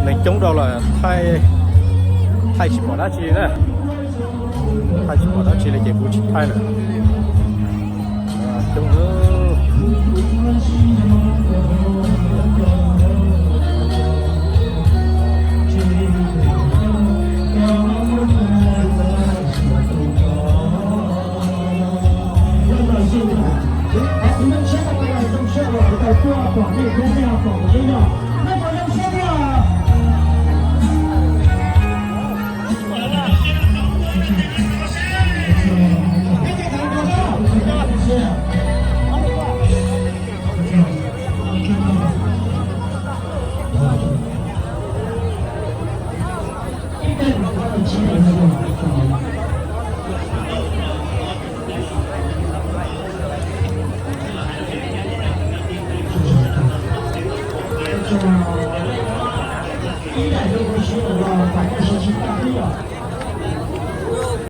Neeg coob dhau lawm, thaij tsis pom dab tsi na. Thaij tsis pom dab tsi li ces kuv tsis thaij lawm. Coob. Ib daim video kuv siv los pab nej sawv tsis tau ib yam.